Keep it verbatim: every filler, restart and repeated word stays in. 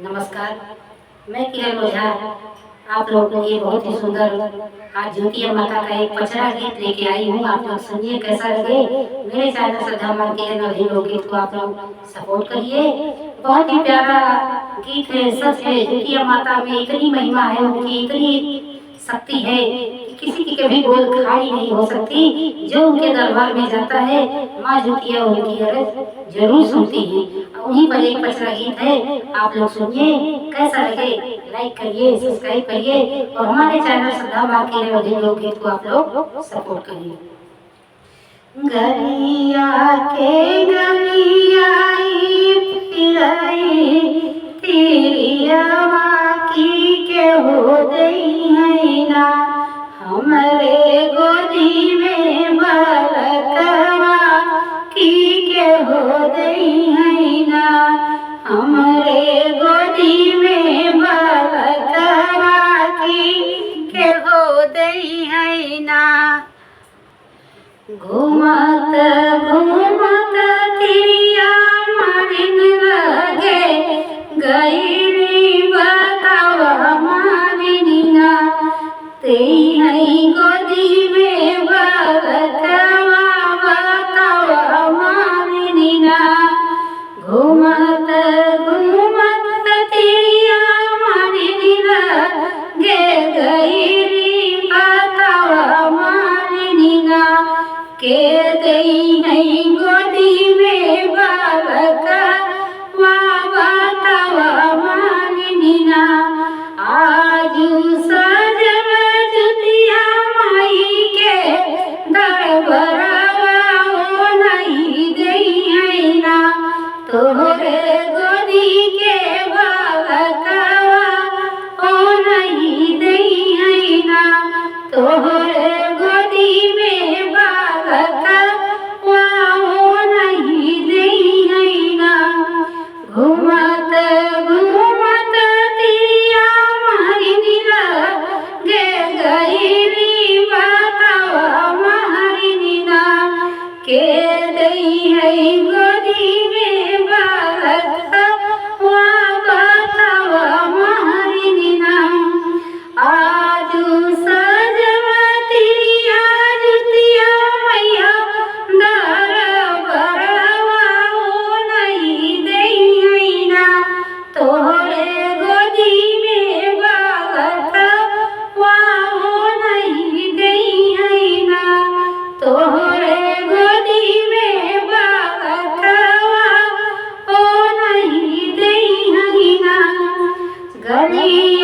नमस्कार, मैं किरण ओझा आप लोगों के लिए बहुत ही सुंदर आज ज्योतिया माता का एक पचरा गीत लेके आई हूँ। आप लोग सुनिए, कैसा लगे। मेरे चैनल श्रद्धा माँ किरण अवधी लोकगीत को आप लोग सपोर्ट करिए। बहुत ही प्यारा गीत है, सच है। ज्योतिया माता में इतनी महिमा है, उनकी इतनी शक्ति है कि किसी की कभी गोद खाली नहीं हो सकती। जो उनके दरबार में जाता है, माँ ज्योतिया उनकी अरज जरूर सुनती है। उन्हीं पर एक पचरा गीत है, आप लोग सुनिए, कैसा लगे। लाइक करिए, सब्सक्राइब करिए और हमारे चैनल श्रद्धा माँ किरण अवधी लोकगीत को आप लोग सपोर्ट करिए। गलिया के गलिया ई फिरई, तिरिया माँ की के हो दई है ना। हमरे गोदी में बालकवा की के हो दई है ना। हमरे गोदी में बालकवा की के हो दई है ना। घूमत घूमत तिरिया मालिन लगे गईली बतावा मालिन ना। तेई है गोदी में बालकवा बतावा मालिन ना। घूमत घूमत तिरिया मालिन लगे गईली बतावा मालिन ना। के देई है गोदी में बालकवा बतावा मालिन ना। आजू सजवा ज्योतिया माई के दरबरवा ओ नहीं देई है ना। तोहरे गोदी के बालकवा ओ नहीं देई है ना। तोहरे गोदी में बालकवा ओ नहीं देई है ना। घूमत घूमत तिरिया मालिन लगे गईली बतावा मालिन ना। के देई है गोदी में बालकवा बतावा मालिन ना। आजू सजवा तिरिया ज्योतिया मैया दरबरवा ओ नहीं देई है ना। तोहरे गोदी में बालकवा ओ नहीं देई है ना। तोहरे गोदी में बालकवा ओ नहीं देई है ना। गलिया